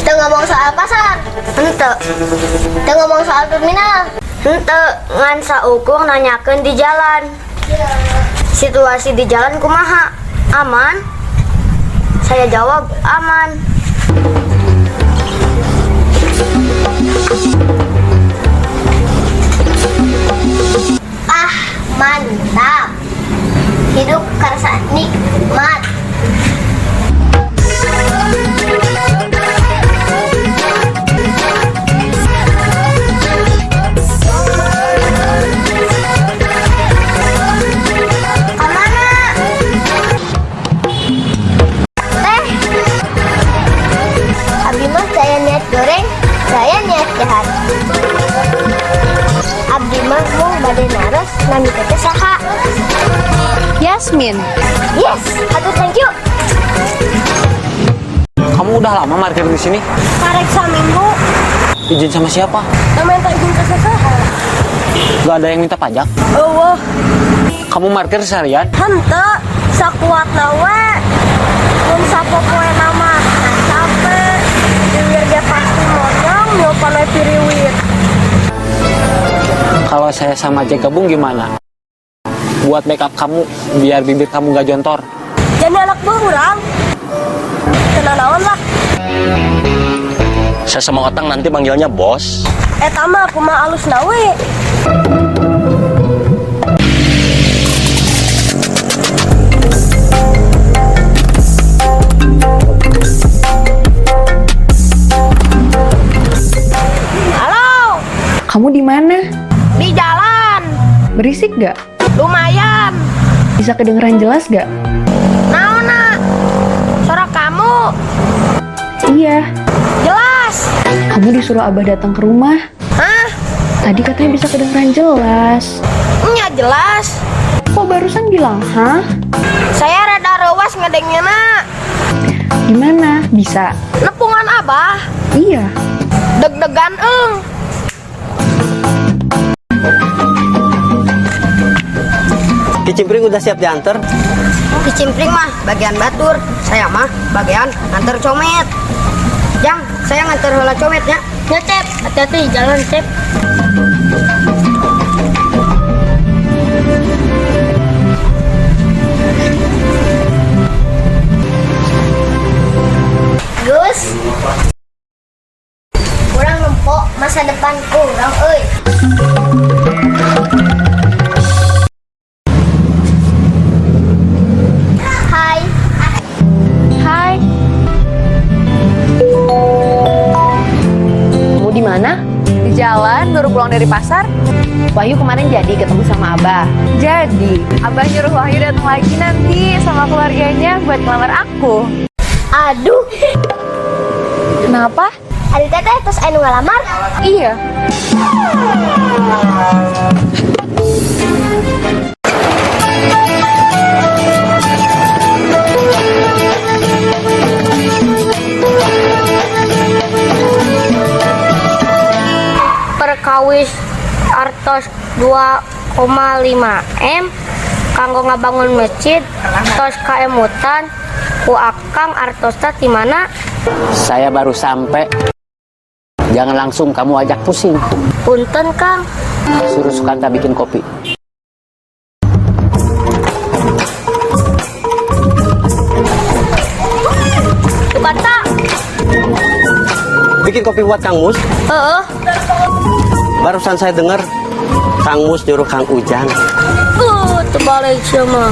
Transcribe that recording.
Teu ngomong soal pasar. Henteu. Teu ngomong soal terminal. Henteu, ngan saukur nanyakeun di jalan. Situasi di jalan kumaha? Aman? Saya jawab aman. Ah, mantap. Hidup karasa nikmat. Kemana? Teh. Abi mah saya niat goreng, saya niat jahat. Abdi mah mung bade naros nami teh saha? Yasmin. Yes, atuh thank you. Kamu udah lama parkir di sini? Karek saminggu. Izin sama siapa? Teu minta izin ka sasaha. Gak ada yang minta pajak? Euweuh. Kamu parkir seharian? Henteu, sakuatna we. Mun sapopoena mah capek. Bibir ge pasti monyong, niupan we piriwit. Kalau saya sama Jack gabung gimana? Buat backup kamu, biar bibir kamu gak jontor. Jadi anak buah urang. Teu nanaon lah. Saya sama Otang nanti manggilnya bos. Eta mah kumaha alusna we. Halo, Kamu di mana? Di jalan. Berisik gak? Lumayan. Bisa kedengeran jelas gak? Naon, nak? Suara kamu Iya. jelas. Kamu disuruh Abah datang ke rumah. Hah? Tadi katanya bisa kedengeran jelas. Nya jelas. Kok barusan bilang, hah? Saya rada rewas ngedengena. Gimana? Bisa? Nepungan Abah. Iya. Deg-degan eng. Kicimpring udah siap diantar? Kicimpring mah bagian batur, saya mah bagian nganter comet. Jang, saya nganter heula cometnya. Ya, Cep. Hati-hati jalan, Cep. Gus, kurang nempo masa depan kurang, euy. Hai. Hai. Kamu di mana? Di jalan, baru pulang dari pasar. Wahyu kemarin jadi ketemu sama Abah. Jadi, Abah nyuruh Wahyu datang lagi nanti sama keluarganya buat ngelamar aku. Aduh, Kenapa? Ari teteh terus anu ngalamar? Iya. Perkawis artos 2,5 M kanggo ngabangun masjid tos kaemutan ku akang artosna di mana? Saya baru sampai. Jangan langsung kamu ajak pusing. Punten, Kang. Suruh Sukanta bikin kopi. Sukanta. Bikin kopi buat Kang Mus? Heeh. Barusan saya dengar Kang Mus nyuruh Kang Ujang. Terbalik sama.